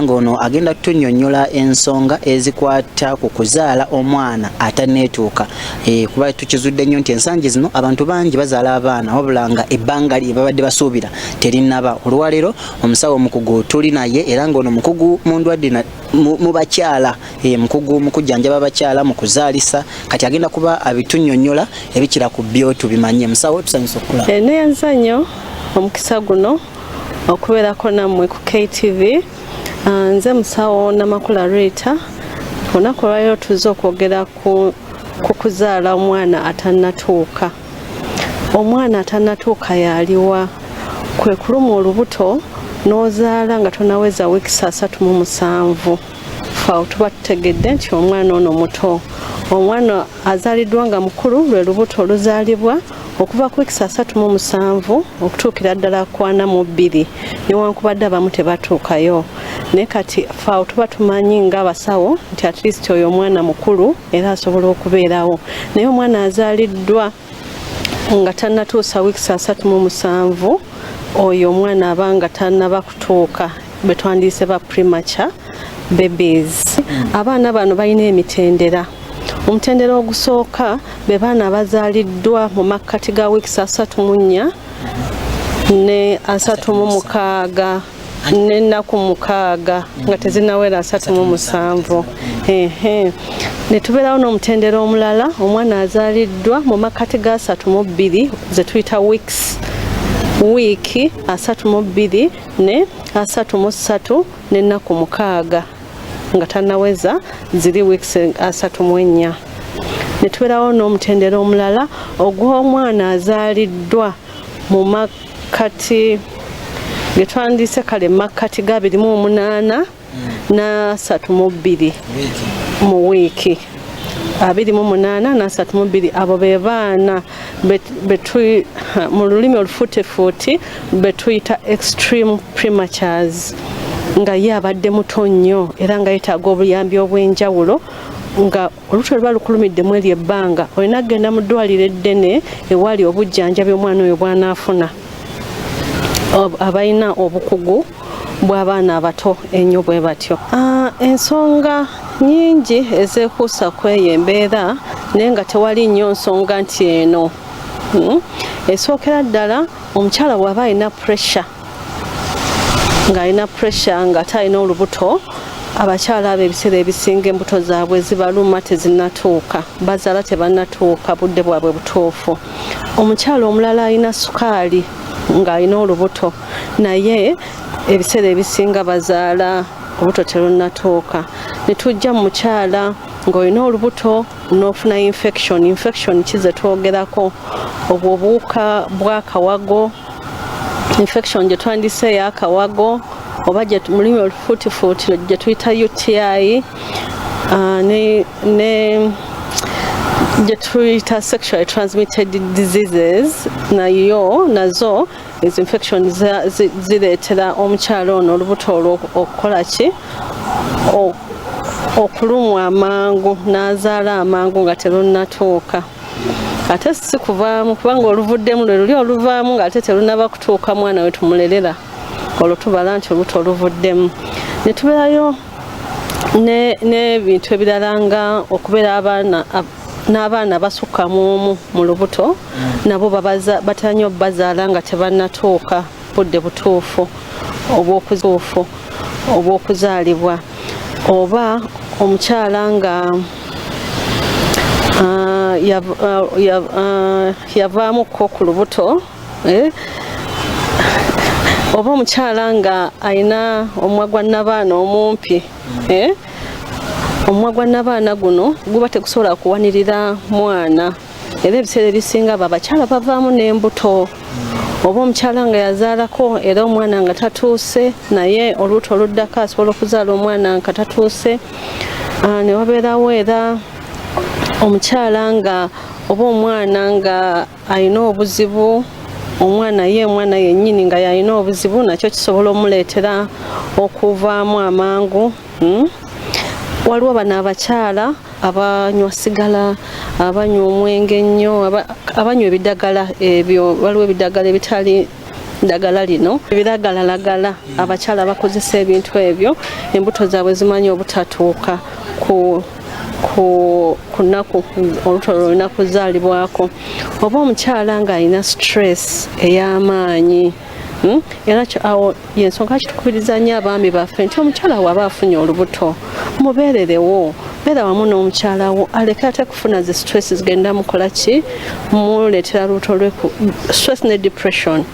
Era ng'ono agenda kutunnyonnyola ensonga ezikwata ku kuzaala omwana atanneetuuka. Kuba tukizudde nnyo nti ensangi zino abantu bangi bazaala abaana wabula nga ebbanga lye babadde basuubira terinnaba. Olwaleero omusawo omukugu tuli naye, era ng'ono mukugu mu ndwadde mu bakyala, mukugu mu kujjanjaba abakyala, mu kuzaalisa. Kati agenda kuba abitunnyonnyola ebikira ku byo tubimanye. Musawo, tusanyusa okukulaba. Neyanza nnyo omukisa guno okubeerako nammwe ku KTV. Nze musawo Namakula Rita. Olunaku olwaleero tuzze okwogera ku kuzaala omwana atannatuuka. Omwana atannatuuka yaliwa? Kwe kulumwa olubuto n'ozaala nga tonaweza weeks 37. Ffe tuba tutegedde nti omwana ono muto. Omwana azaaliddwa nga mukulu lwe lubuto oluzaalibwa okuva ku weeks 37 okutuukira ddala ku 42, newankubadde abamu tebatuukayo. Naye kati ffe awo tuba tumanyi ng'abasawo nti at least oyo omwana mukulu era asobola okubeerawo. Naye omwana azaaliddwa nga tannatuusa weeks 37, oyo omwana aba nga tannaba kutuuka, bwe twandiise ba premature babies. Abaana bano balina emitendera. Omutendera ogusooka be baana abazaaliddwa mu makkati ga weeks 34 ne 36 n'ennaku 6 nga tezinawera 37. Ehe, ne tubeerawo n'omutendera omulala, omwana azaaliddwa mu makkati ga 32, ze tuyita weeks, wiiki 32 ne 33 n'ennaku 6 nga tannaweza ziri weeks 34. Ne tubeerawo n'omutendera omulala ogw'omwana azaaliddwa mu makkati ge twandiise kale makkati ga 28 na 32 mu wiiki 28 na 32. Abo be baana mu lulimi olufuutifuuti be tuyita extreme prematures, nga ye abadde muto nnyo era nga yeetaaga obuyambi obw'enjawulo, nga olubuto luba lukulumiddemu eryo ebbanga, olina kugenda mu ddwaliro eddene ewali obujjanjabi omwana oyo bw'anaafuna, abalina obukugu bw'abaana abato ennyo bwe batyo. Ensonga nyingi ezeekuusa ku eyo embeera, naye nga tewali nnyo nsonga nti eno. Esookera ddala, omukyala bw'aba alina pressure, ng'alina pressure ng'ate alina olubuto, abakyala abo ebiseera ebisinga embuto zaabwe zibaluma tezinnatuuka, bazaala tebannatuuka budde bwabwe butuufu. Omukyala omulala alina sukaali ng'alina olubuto, naye ebiseera ebisinga bazaala olubuto terunnatuuka. Ne tujja mu mukyala ng'olina olubuto n'ofuna infection. Infection ki ze twogerako? Obwo obuwuka bw'akawago, infection gye twandise ey'akawago oba mu lulimi olufuutifuuti gye tuyita UTI, ne gye tuyita sexually transmitted diseases, nayo nazo ezo infection zireetera omukyala ono olubuto olwo okukola ki? Okulumwa amangu n'azaala amangu nga terunnatuuka. Ate si kuvaamu, kubanga oluvuddemu lwe luli oluvaamu ng'ate terunaba kutuuka mwana we tumulerera, olwo tubala nti olubuto oluvuddemu. Ne tubeerayo n'ebintu ebirala nga okubeera abaana n'abaana basukka mu omu mu lubuto, nabo batera nnyo bazaala nga tebannatuuka budde butuufu obw'okuzaalibwa. Oba omukyala nga yavaamuko ku lubuto, oba omukyala nga alina omumwa gwa nnabaana omumpi, Omumwa gwa nnabaana guno guba tegusobola kuwanirira mwana, era ebiseera ebisinga abo abakyala bavaamu n'embuto. Oba omukyala nga yazaalako era omwana nga tatuuse, naye olubuto oluddako asobola okuzaala omwana nga tatuuse. Ne wabeerawo era omukyala nga oba omwana nga alina obuzibu, omwana ye omwana yennyini nga yalina obuzibu, nakyo kisobola omuleetera okuvaamu amangu. Waliwo bano abakyala abanywa sigala, abanywa omwenge ennyo, abanywa ebidagala ebyo. Waliwo ebidagala ebitali ddagala lino ebiragalalagala. Abakyala bakozesa ebintu ebyo, embuto zaabwe zimanyi obutatuuka ku ku kunaku olubuto lulina kuzaalibwako, oba omukyala ng'alina stress ey'amaanyi. Era awo yensonga kitukubiriza nnyo abaami baffe nti omukyala waba afunye olubuto, mubeererewo, beera wamu n'omukyala wo, aleke ate kufuna zi stress zigenda mukola ki, muleetera lubuto lwe stress ne depression,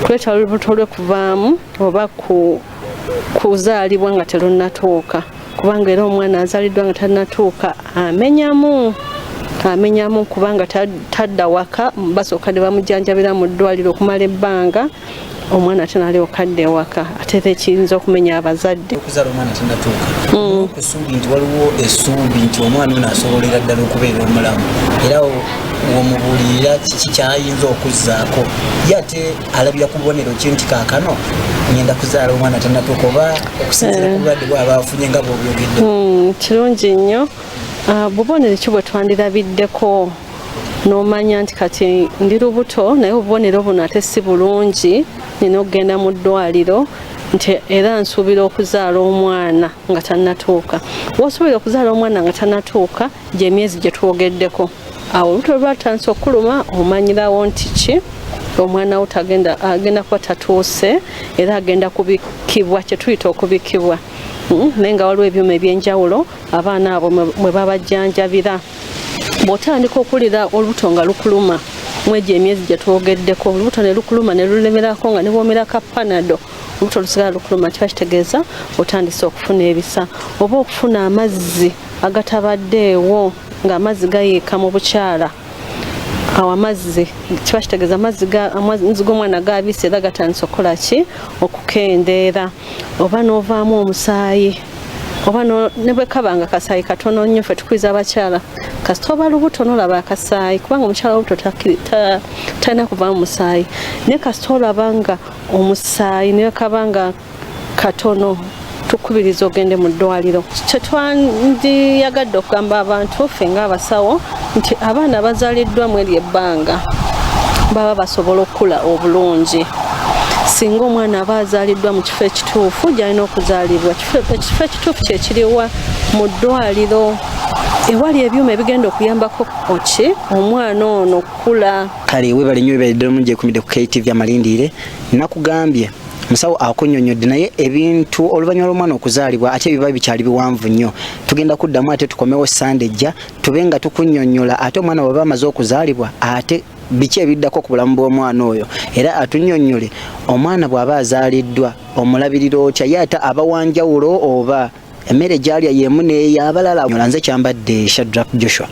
kuleetera olubuto lwe kuvaamu oba kuzaalibwa nga terunnatuuka, kubanga era omwana azaaliddwa nga tannatuuka amenyamu kubanga tadda waka, basooka ne bamujjanjabira mu ddwaliro okumala ebbanga, omwana ate nalyoka adda ewaka, ate era ekiyinza okumenya abazadde. Okuzaala omwana tannatuuka, okusuubi nti waliwo essuubi nti omwana ono asobolera ddala okubeera omulamu, era womubuulirira kiki kyayinza okuzzaako ye, ate alabira ku bubonero ki nti kaakano ngenda kuzaala omwana tannatuuka, oba okusinziira ku bulwadde bwaba afunye nga bw'obyogedde? Kirungi nnyo. Bubonero ki bwe twandirabiddeko n'omanya nti kati ndi lubuto, naye obubonero buno ate si bulungi, nina okugenda mu ddwaliro, nti era nsuubira okuzaala omwana nga tannatuuka? W'osuubira okuzaala omwana nga tannatuuka, gy'emyezi gye twogeddeko. Awo olubuto lwatandise okuluma, omanyirawo nti ki, omwana wo tagenda, agenda kuba tatuuse, era agenda kubikkibwa, kye tuyita okubikkibwa. Naye nga waliwo ebyuma ebyenjawulo abaana abo mwe babajjanjabira. Bw'otandika okuwulira olubuto nga lukuluma mwegyo emyezi gye twogeddeko, olubuto ne lukuluma ne lulemerako, nga ne bw'omerako Panadol olubuto lusigala lukuluma, kiba kitegeeza otandise okufuna ebisa, oba okufuna amazzi agatabaddeewo, ng'amazzi gayiika mu bukyala. Awo amazzi kiba kitegeeza amazzi g'omwana gabise era gatandise okukola ki, okukendeera, oba n'ovaamu omusaayi, oba ne bwe kaba nga kasaayi katono nnyo. Ffe tukubiriza abakyala, kasita oba lubuto nolaba akasaayi, kubanga omukyala olubuto talina kuvaamu musaayi, naye kasita olaba nga omusaayi ne kaba nga katono, tukubiriza ogende mu ddwaliro. Kyetwandiyagadde okugamba abantu ffe ng'abasawo nti abaana bazaaliddwa mu eryo ebbanga baba basobola okukula obulungi singa omwana aba azaaliddwa mu kifo ekituufu gy'alina okuzaalibwa. Ekifo ekituufu kyekiriwa? Mu ddwaliro ewali ebyuma ebigenda okuyambako oki omwana ono okukula. Kale webale nnyo, webale ddala omulungi ekumidde ku KTV Amalindiire. Nakugambye musawo akunyonyodde, naye ebintu oluvannyuma lw'omwana okuzaalibwa ate biba bikyali biwanvu nnyo. Tugenda kuddamu ate tukomewo Sande ejja, tube nga tukunnyonnyola ate omwana bw'aba amaze okuzaalibwa ate biki ebiddako ku bulamu bw'omwana oyo, era atunnyonnyole omwana bw'aba azaaliddwa omulabirira otya, ye ate aba wanjawulo oba emmere gy'alya y'emu n'ey'abalala. Nze kyambadde Shadrack Joshua.